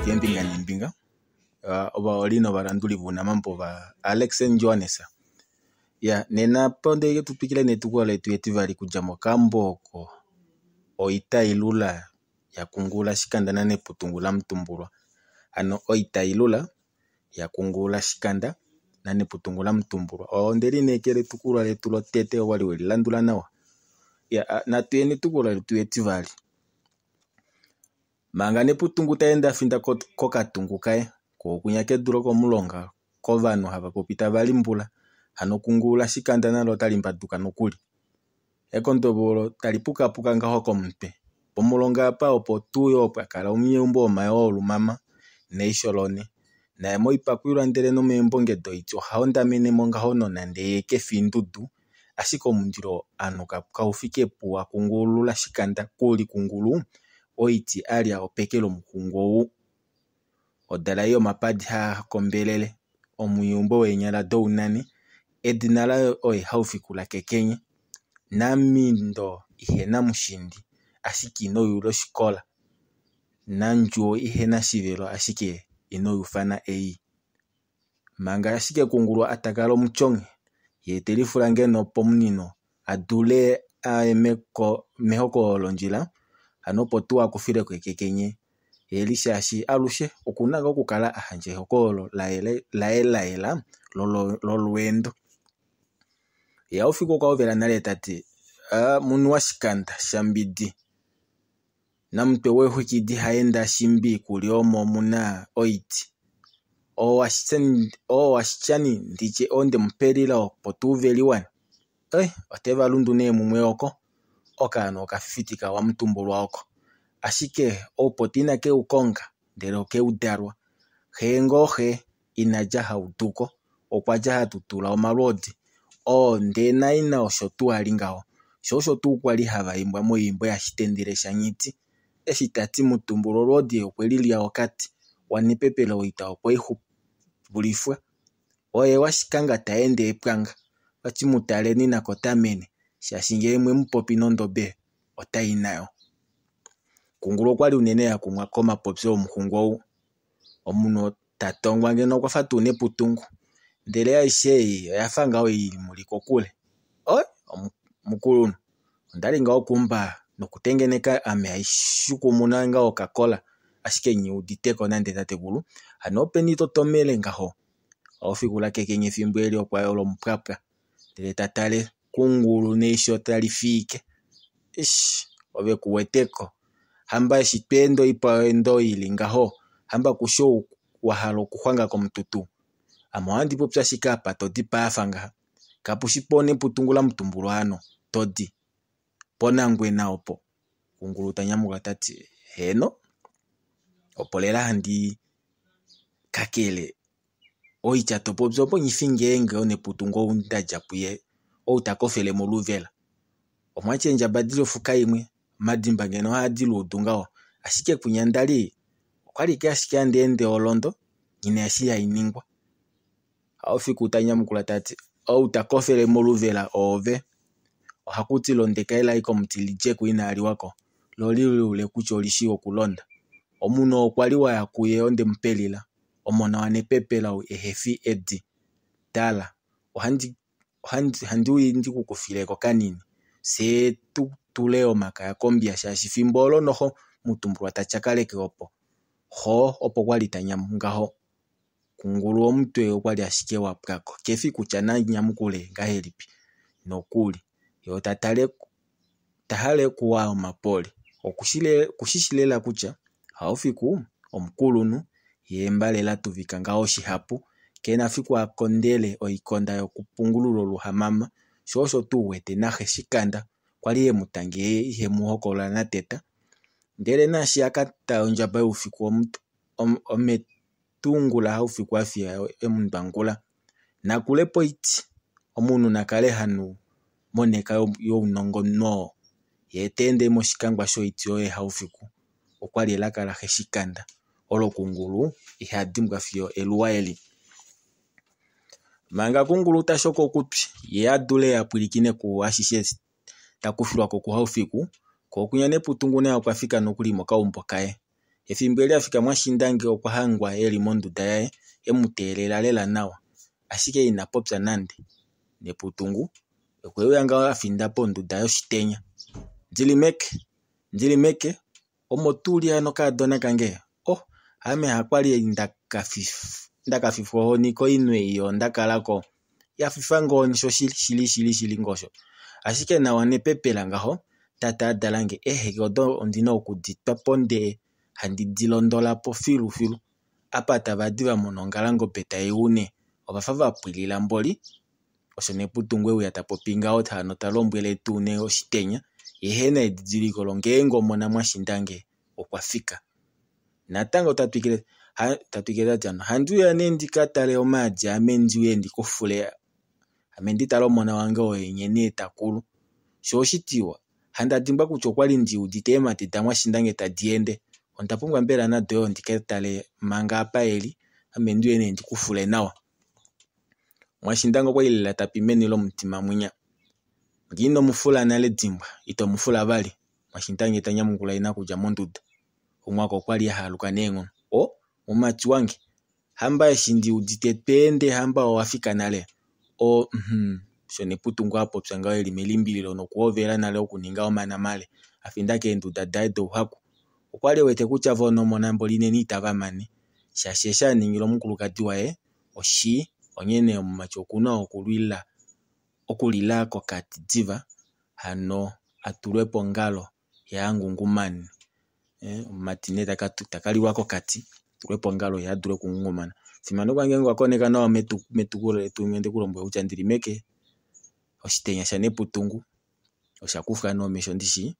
Keembinga neembinga ovaholi novalanduli vounamambo vaAlex Johannes. Ya nena ponde tu twikile netukulwa letu etivali kudja mokambo oko Oita Ilula yaKungula Shikanda naNeputungu laMutumbulwa. Hano Oita Ilula yaKungula Shikanda naNeputungu laMutumbulwa. Onde lineekela etukulwa letu lotete okwali weli landula nawa. Ya natu ye netukulwa letu etivali. Manga Neputungu ta ende a finda kokatungu kaye kookunya kedu lokomulonga kovanhu hava popi tava limbula hano Kungula Shikanda nalo otali mbaduka nokuli. Ekondobolo tali pukapuka ngaho komutwe. Pomulonga apa opo tuu yoo pwa kala omunyeumbo womayoo olumama neisho lone. Naye moipakwilwa ndele nomeembonge doiti oha hondamene mo ngaho nonande ye kefi ndudu, ashike omundilo anuka kaufike puwa Kungulula Shikanda kuli Kungulu oiti alya opeke lomuxungu ou. Odala ei yomapadi haa kombelele, omunyeumbo weenyala dounane, edina laye oye Haufiku laKekenye. Namindo ihena mushindi, ashike ino yula oshikola. Nandjuwo ihena shivelo ashike ino yufana ei. Manga ashike Kungulu a takala omutyonghe, ye te lifula ngeno pomunino a dule aye mehokololo londjila, hano opo tuu a kufileko ekekenye eli shaashi alushe okuna ngoo okukala a handja ehokololo laye layela lolweendo. Ye Haufiku okwa hovela nale tati munu waShikanda shambidi namutwe weexwiki dihaenda shimbi kuli omo muna oiti. Oo washityani nditye onde mupelila opo tuu veliwani. Ote va lundu nee mumwe oko okaana okafifitika wamutumbulwa oko. Ashike oupoti ina ke u konga ndele oke u dalwa. Xee ngoo xe ina dja hauduko okwa dja hatutula omalwoodi. Oo ndee naina osho tuu ali ngaho. Sho osho tuu kwali hava imbwa moyiimbo yaShitendele shaNyiti. Eshi tati mutumbulwa olwoodi okwe lilya okati. Wanepepela oita okwe i xupulifwa. Oye washikanga ta ende epwanga. Vati mutaleni nakotamene shaashi ngee mwe mupopi nondobe otai nayo. Kungulu okwali unene a kumwa komapopyo omuxungu ou. Omunhu ta tongwa ngeno okwa fa tuu Neputungu. Ndele aishe ei oya fa ngaho ili muli kokule. Oi, mukulunhu, ondali ngaho okumba nokutengeneka ame haishukumuna ngaho okakola, ashike nghi uditeko nande tatekulu. Hano openi to tomele ngaho? Haufiku laKekenye efimbo eli okwa yola omupwapwa, ndele ta tale Kungulu neisho tali fiike. Ish, ove ku weteko. Hamba eshi to ende oipwaendo ili ngaho, hamba kushi ou wa hala okuxwanga komututu. Ame ohandi popi ashike apa to di paafa ngaha. Kapushi po Neputungu laMutumbulwa hano, to di pOnangwena opo. Kungulu ta nyamukula ta ti, heeno, opo lela handi kakele oitya to popi opo nghifi ngeenge oNeputungu ou nda dja puye, ou ta kofele moluvela. Omwati eendjaba dili ofuka imwe, omadimba ngeno haa di luudu ngaho, ashike kwinya ndali okwali ashike handi ende olondo, nghina eshi hai ningwa. Haufiku ta nyamukula ta ti, ou ta kofele moluvela oove. Ohaku ti londeka elai komuti li dje ko inali wako, lo li liule kutya oli shii okulonda. Omunhu oo okwa li waya kuye onde mu pelila, omona waNepepela ou ehe fi edi. Tala, ohandi uya ndi ku kufile ko kanini, fyee tu tule omakaya kombiya shaashi fimbo olo noxo Mutumbulwa ta tyakaleke opo. Xo opo kwali ta nyamu ngaho. Kungulu omutwe okwali ashike wa pwako, kefi kutya na nyamukule ngahelipi nokuli. Ye ta tale ta hale kuwa omapoli. Okushishi lela kutya Haufiku omukulunhu ye embalela tuvika ngaho shihapu. Kena fiku a kondele oikonda yokupungulula oluhamama. Sho osho tuu wete naxe Shikanda kwali e mu tange ye ihe mu hokolola nateta. Ndele naashi a ka ta ondjaba youfiku ometungula Haufiku a fiya e mu ndwangula. Nakule poiti, omunhu na kale ha nu moneka younongonhu oo. Yee ta ende moshikangwa shoiti oye Haufiku. Okwali elaka laxe Shikanda olo Kungulu iha dimbwa fiyo eluwa eli. Manga Kungulu ta shoko okutwi ye a dule a pwilikine kuashishe ta kufilwa ko kuHaufiku, ko kwinya Neputungu naye okwa fika nokuli mokaumbo kaye. Efimbo eli a fika Mwashindange okwa hangwa e li monduda yaye e mu teelela lela nawa, ashike ina popya nande. Neputungu okwe uya ngaho a finda ponduda yoshitenya. Ndilimeke, Ndilimeke, omo tuu li hano kaadona kange? Oh, ame hakwali nda ka fifwa ohoni koinhu ei yo nda kala ko. Ya fifa nge ohoni shoshili, shili shili shili ngoo osho. Ashike nawa nepepela ngaho, tate a dala nge, eeheke odo ondi na okudi twa po ndee handi di londola po filufilu. Apa tava di va mona ongalangobe tai u nee, ova fa va pwilila mboli. Osho Neputungu e uya ta popi ngaho hano ta lombwele tuu nee oshitenya, ye ehe na edidiliko longeenge omona Mwashindange okwa fika. Natango ta twikile ta twikile ta ti hano, handi uya nee ndi ka tale omaadi ame ndi uye ndi kufule ame ndi tale omona wange oye nghene ta kulu. Sho oshitiwa, handa dimbwa kutya okwali ndi udite eemhati daMwashindange tadi ende. Onda pumbwa mbela nado yoo ndi ka tale manga apa eli, ame ndi uye nee ndi kufule nawa. Mwashindange okwali lela tapi meni lomutima mwinya. Ngee ino mu fula nale dimbwa, ito mu fula vali. Mwashindange ta nyamukula ina okudja monduda. Omwaka okwali a haluka neenghono. O, mumati wange, hamba eshi ndi udite tweende hamba owa fika nale? O, uhmm, osho Neputungu a popya ngaho eli melimbililo nokuhovela nale okuninga omana male a finda keenduda daye douhaku. Okwali e wete kutya vo nomona mboli nena itava mane shaashi eshi a ningila omukulukadi waye oshii, onghee nee omumati okuna okulwila okulila kokati diva hano a tulwe pongalo ye a ngungumane. Omumati nee taka liwa kokati tulwe pongalo ye a dule okungungumana. Fimanekwa ngeenge owa koneka nawa metukulo letu onde ku lombwela kutya ndili meke oshitenya shaNeputungu osha kufwa nee omesho ndishi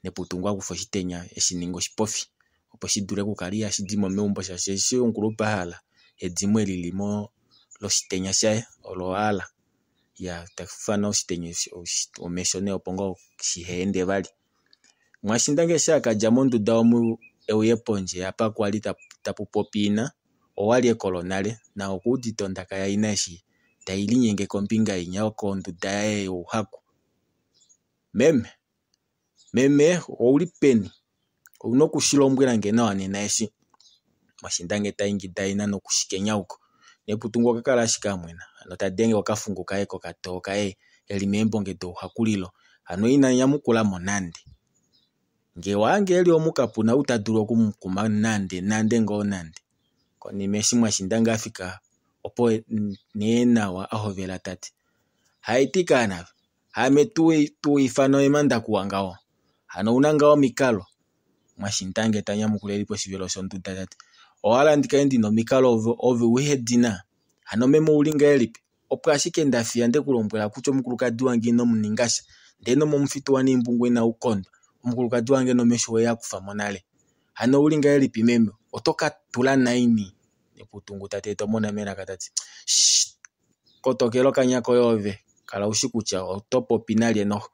Neputungu a kufa oshitenya eshi ninga oshipofi opo shi dule okukala ihashi di mo meumbo shaashi eshi omukulupe a hala edimo eli lili mo loshitenya shaye olo a hala. Ya ta kufa nee oshitenya omesho nee opo ngoo shiha ende vali. Mwashindange eshi a kadja monduda omu e uye pondje apa kwali tapu popi ina, owali ekolo nale na okuudite ondaka yaina eshi tai linyenge kombinga inya yokonduda yaye youhaku. Meme, meme ouli peni? Ouna okushi lombwela nge nawa nena eshi. Mwashindange ta ingida ina nokushikenyauko. Neputungu okwa kala ashike a mwena hano ta denge okafungu kaye kokatoo kaye eli meembonge douhakulilo. Hano ina nyamukula mo nande. Nge owa hange eli omu kapu na ou ta dulu oku mu kuma nande nande ngoo nande. Konima eshi Mwashindange a fika opo nee nawa a hovela ta ti, Haiti kaana, haame tuu ifana oemanda kuwa ngaho? Hano ouna ngaho omikalo? Mwashindange ta nyamukula eli poshivelo shonduda ta ti, Owa hala ndi kale ndina omikalo ove uhe di na? Hano meme ouli ngahelipi? Opo ashike nda fiya nde ku lombwela kutya omukulukadi wange ino mu ninga sha, ndee nomomufitu waNiimbungu inau kondwa, omukulukadi wange nomesho owe a kufa mo nale. Hano ouli ngahelipi meme? Oto ka tula naini? Neputungu ta tete omona melaka ta ti, Shh! Kotokela okanya koye ove, kala ushi kutya oto popi nalye noho,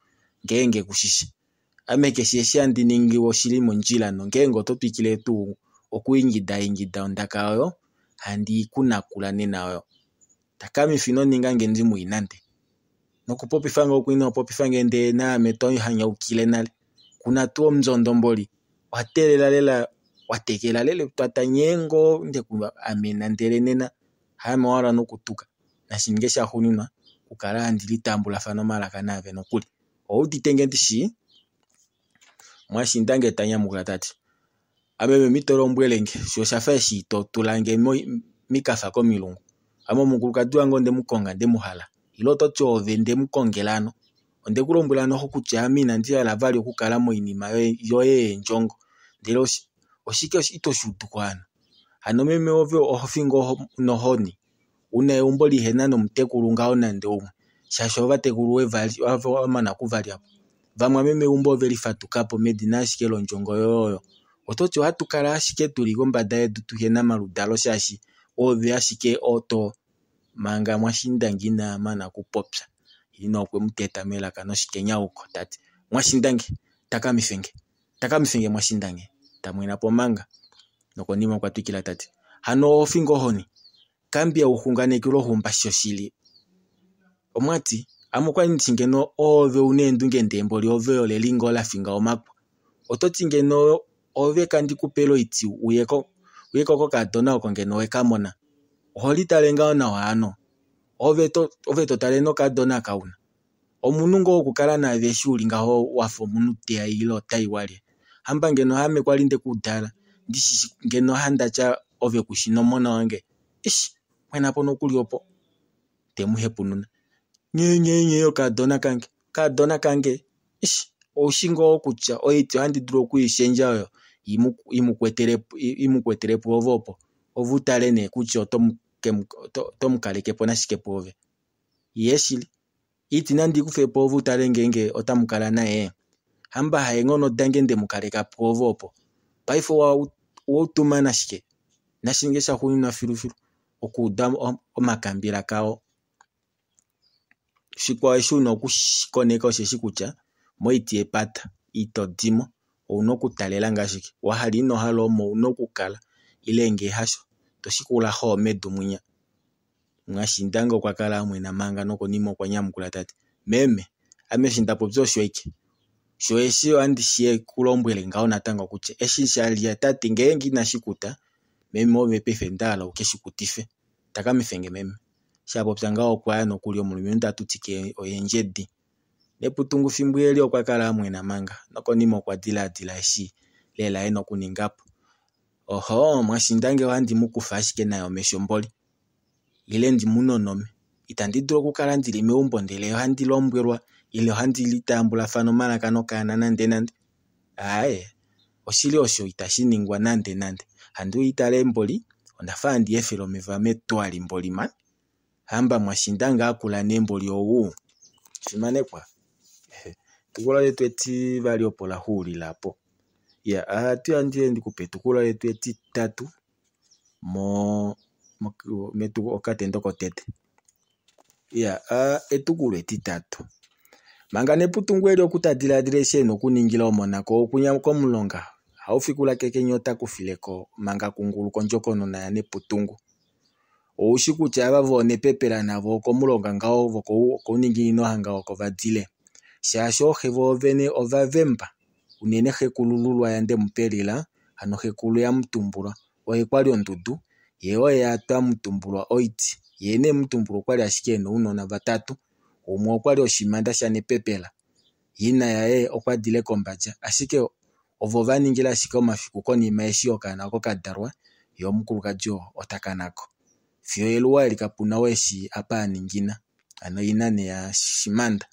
ngeenge kushishi. Ame keshe eshi handi ningi oshili mondjila nongeenge oto twikile tuu okuingida ingida ondaka oyo, handi i ku nakula nena oyo. Takamifa ino ninga nge ndi mwii nande. Nokupopifa nge oku ino popifa nge ndee naame to hanyaukile nale. Kuna tuu omundjondo mboli, wa teelela lela, wa tekela lela etwata nghee ngoo nde ku amena ndele nena haame wa hala nokutuka. Nashi ninge shaxuuninwa okukala handi litambulafana omalaka naave nokuli. Owa udite nge ndishi? Mwashindange ta nyamukula ta ti, Ame meme ito lombwele nge, sho osha fa eshi to tula nge mikafa komilungu. Ame omukulukadi wange onde mu konga nde mu hala, ile oto ti oove nde mu kongela hano? Onde ku lombwela noho kutya ame inandi hala vali okukala moinima yoye yeendjongo. Ndele oshike ito shi udu ko hano? Hano meme ove oho fi ngoo nohoni? Una eumbo lihena nomutekulu ngaho nande umwe, shaashi ovatekulu ova mana okuvalya po. Vamwameme eumbo ove li fatuka po medina ashike londjongo yoye oyo. Oto ti ohatu kala ashike tu li kombada yedu tuhe na maludalo shaashi oove ashike oto manga Mwashindange ina mana okupopya. Ina okwe mu teta melaka noshikenyauko ta ti, Mwashindange, takamife nge, takamife nge Mwashindange. Ta mwena po manga nokonima okwa twikila ta ti, Hano oho fi ngoo ohoni? Kambiya u xunganekelwe ohumba shoshili. Omwati, ame okwali ndishi ngeno oove una eendunge ndee mboli ove oleli ngoo la finga omakwa. Oto ti ngeno ove kandi ku pele oiti uyeko uyeko kokadona oko ngeno weka mona. Oho litale ngaho nawa hano? Ove to ove to tale nokadona kauna. Omunhu ngoo wokukala naave eshi uli ngaho wafa omunhu teya ile otai walye. Hamba ngeno haame kwali ndeku dala ndishi ngeno handatya ove kushi nomona wange. Ish mwena po nokuli opo te mu hepununa. Nyee nyee nyee okadona kange, okadona kange. Ish oushi ngoo kutya oiti ohandi dulu oku i shendja oyo i mu kwetele pwoove opo ove u tale nee kutya oto mu kaleke po nashike pwoove. Ye shili oiti nandi i kufe po ove u tale ngeenge otamu kala naye. Hamba haenghono dange nde mu kaleka pwoove opo. Paife owa nashike? Nashi ninge shaxuuninwa filufilu okuuda omakambila kao. Shikwao eshi una okushikoneka osheshi kutya moiti yepata ito dimo ouna okutalela ngaa ashike wahala ino hala omo una okukala ile ngee hasho toshikula xoo medu mwinya. Mwashindange okwa kala amwena manga nokonima okwa nyamukula tati meme ame eshi ndapopya osho ashike sho eshi ohandi shi ku lombwele ngaho natango kutya eshi shalya tate ngeenge inashi kuta meme ove paife ndahala ukeshi kutife takamife nge meme. Eshi a popya ngaho okwa ya nokuli omulumenhu ta tutike eendjedi. Neputungu fimbo eli okwa kala a mwena manga nokonima okwa dilaadila eshi lela e na okuninga po. Ohoo, Mwashindange ohandi mu kufa ashike naye omesho mboli ile ndi mu nonome. Itandi dulu okukala ndi li meumbo ndele ohandi lombwelwa ile ohandi litambulafana omalaka nokaana nande nande. Aaye, oshili osho itashi ningwa nande nande. Handi uya itale mboli onda fa handi efele omeva metwali mboli mani. Hamba Mwashindange akula nee mboli ou. Fimanekwa. Etukulwa letu etivali opo la xuulila po. Ya, ohatu ya ndiye ndikupe etukulwa letu etitatu mo okatendo kotete. Ya, etukulwa etitatu. Manga Neputungu eli oku ta diladila eshi e na okuningila omona ko okunya komulonga. Haufiku lakekenye ota kufileko manga kungulu kondjokonona yaNeputungu. Oushi kutya ava voonepepela navo okomulonga ngaho vokouninginino hanga oko va dile. Shaashi ooxe voovene ovavemba unene xekulululwa yaNdemupelila hano xekulu yaMutumbulwa oye kwali ondudu ye oye atwa Mutumbulwa oiti. Ye nee Mutumbulwa okwali ashike ena ounona vatatu. Umwe okwali oshimanda shaNepepela. Ina yaye okwa dile kombadja ashike ovo va ningila ashike omafiku konima eshi okaana oko ka dalwa ye omukulukadi oo ota kanako. Fiyo eluwa eli kapuna ou eshi apa a ningina. Hano ina nee yaShimanda.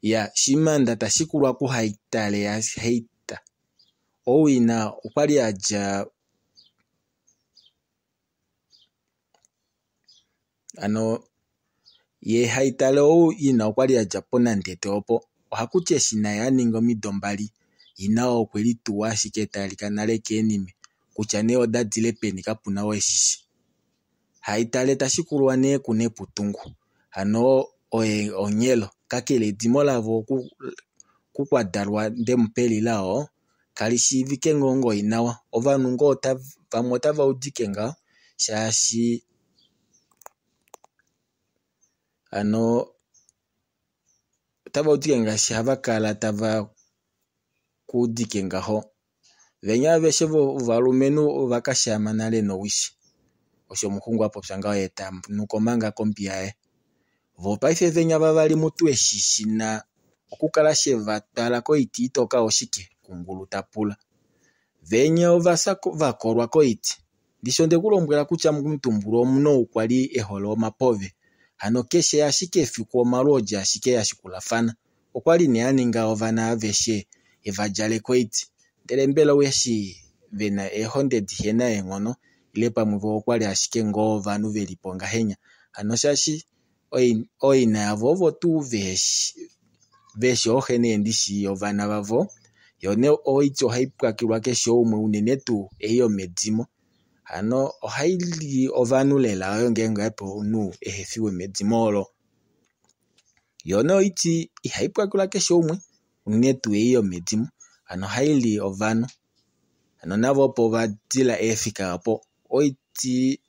Ya Shimanda ta shikulwa kuHaitale yaHeita. Ou ina okwali a dja hano ye Haitale ou ina okwali a dja pOnandete opo. Ohakuti eshi naye a ninga omido mbali ina oo okwe lituwa ashike talika nale keenime kutya nee oda dile peni kapuna ou eshishi. Haitale ta shikulwa nee kuNeputungu hano oye onghelo kakele edimo lavo oku kwa dalwa Ndemupelila oo kali shiivike ngoo ngoo nawa. Ovanhu ngoo vamwe otava udike ngaho shaashi hano otava udike ngaashi hava kala tava kuudike ngaho. Venya aveshe vovalumenhu ova ka shaama nale nowishi. Osho omuxungu a popya ngaho ye ta nuka omanga kombiya yaye. Vo paife venya vavali mutu eshi shi na okukala she va twala koiti itoka oshike? Kungulu ta pula. Venya ova fya va kolwa koiti. Ndishi onde ku lombwela kutya Mutumbulwa omunhu ou kwali e hole omapove. Hano keshe ashike efiku omalwoodi ashike a shikulafana. Okwali nee a ninga ovana aveshe e va djaleka oiti. Ndele mbela eshi ve na eehonde dihena eenghono ile pamwe vo okwali ashike ngoo ovanhu ve li po ngahenya. Hano shaashi ooina yavo ovo tuu Veshi ooxe nee ndishi ovana vavo. Yo nee oiti ohai pwakilwa keshe umwe unene tuu ei yomedimo. Hano ohai li ovanhu lela oyo ngeenge oya pewa omunhu ehefi womedimo olo. Yo nee oiti ihai pwakilwa keshe umwe unene tuu ei yomedimo. Hano ohai li ovanhu. Hano navo opo va dila eefika opo. Oiti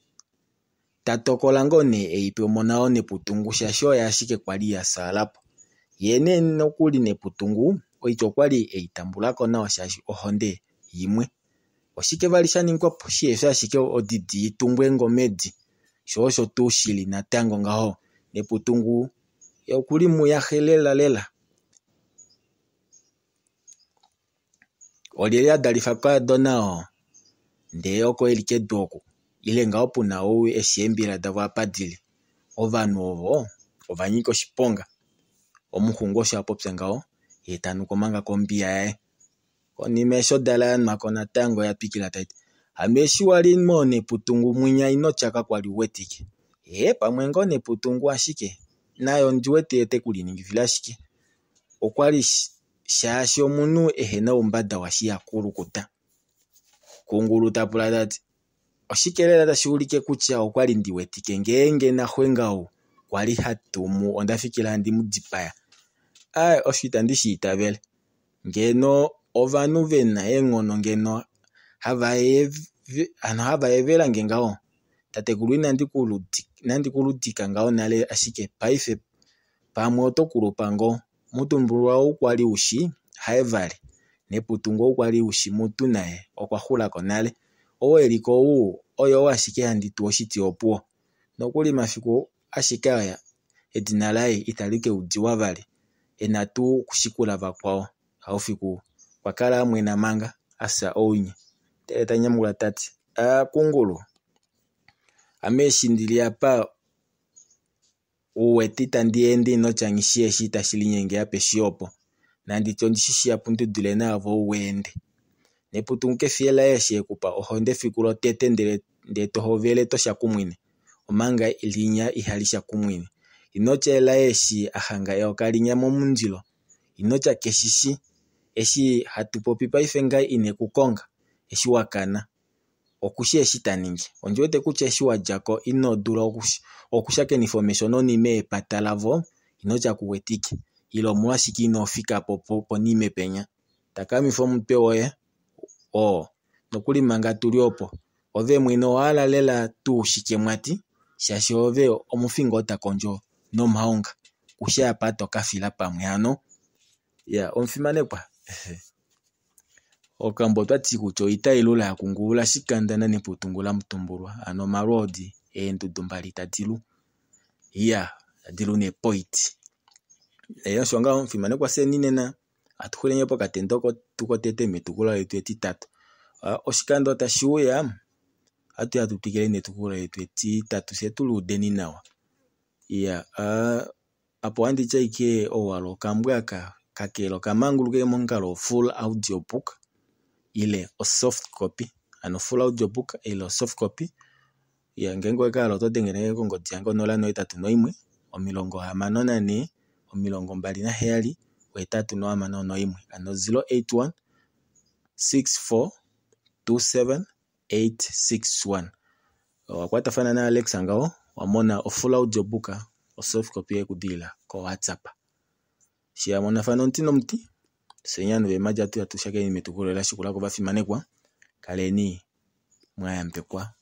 ta tokola ngoo nee eipe omona oo Neputungu shaashi oye ashike kwali ya fyaala po. Yee nee nokuli Neputungu oiti okwali ei tambulako nawa shaashi ohonde imwe. Oshike vali sha ningwa po shihefi ashike odidi itumbwe ngomedi. Sho osho tuu shili natango ngaho. Neputungu okuli muyaxe lela lela. Olyelye a dalifa kaadona oo? Ndee oko eli kedu oku. Ile ngaho puna ou eshi eembila davo apa dili. Ovanhu ovo ova nyika oshiponga. Omuxungu osho a popya ngaho yee tanuka omanga kombiya yaye. Konima eshi odala yanwako natango oya twikila taiti, Hano eshi wali mooNeputungu mwinya inotya kakwali uwetike. Ee pamwe ngoo Neputungu ashike naye ondi wete ote ku liningifile ashike. Okwali shaashi omunhu ehena oumbada washa iha kulukuta. Kungulu ta pula tati, Oshike lela tashi ulike kutya okwali ndi wetike ngeenge naxwenga ou kwali ha tumu onda fikila handi mu dipaya? Aaye osho itandi shi itavele. Ngeno ovanhu ve na eenghono ngeno hava yevela nge ngaho. Tatekulu inandi ku ludika ngaho nale ashike paife pamwe oto kulupa ngoo. Mutumbulwa ou kwali ushi haye vali. Neputungu ou kwali ushi mutu naye okwa xulako nale. Ou eliko ou oyou ashike handi tu oshiti opuwo. Nokuli mafiku ashike aya edina laye itali ka udiwa vali. E na tuu okushikula vakwao. Haufiku okwa kala a mwena manga a fya ounye. Ndele ta nyamukula ta ti, A Kungulu, ame eshi ndili apa u wete itandi ende inotya nghi eshi tashi linyenge apeshe opo. Nandi tye ondi shi shihapu ndi dule naave ou weende. Neputungu kefi elaye eshi e ku pa ohonde efiku lotete ndele to hovele to shakumwine, omanga linya ihali shakumwine. Ino tya elaye eshi a hanga eyoka linya momundilo. Ino tya keshishi eshi hatu popi paife ngaha ine ku konga eshi wa kana. Okushi eshi ta ningi. Ondi wete kutya eshi wa dja ko ino dula okushakenifa omesho nonime yepata lavo, ino tya ku wetike. Ile omolwashike ino fika po ponime penya. Takamifa omutwe woye oo. Nokuli manga tu li opo, ove mwene owa hala lela tuu shike mwati, shaashi ove omufi ngoo ta kondjo nomaonga. Kushi apa to ka fila pamwe hano. Ya, omufimanekwa. Okambo otwati kutya oita ilula yakungulula shikanda naNeputungu lamutumbulwa. Hano omalwoodi eendudu mbali tadi lu. Iya, tadi lu nee poiti. Osho ngaho omufimanekwa fyeni nena ohatu xulile pokatendo ketu kotete metukulwa letu etitatu. Oshikando tashi uya ohatu ya tu twikile netukulwa letu etitatu fye tu luudeni nawa. Iya, apo ohandi ti ashike ouwalo okambwa aka kakele okamanguluke momukalo full audio book ile osoft copy. Hano full audio book ile osoft copy. Iya, ngeenge oweka hala oto dengele kongodi yange 081 64 27 861. Hano 081 64 27 861. Owakwatafana na Alex ngaho wamona o full audio book o soft copy yekudilila ko WhatsApp. Shi yamonafana omuti nomuti, fyeni ovanhu veemadi ohatu ya tu shakeni metukulwa la shikula ko vafimanekwa. Kaleni mwa yambekwa.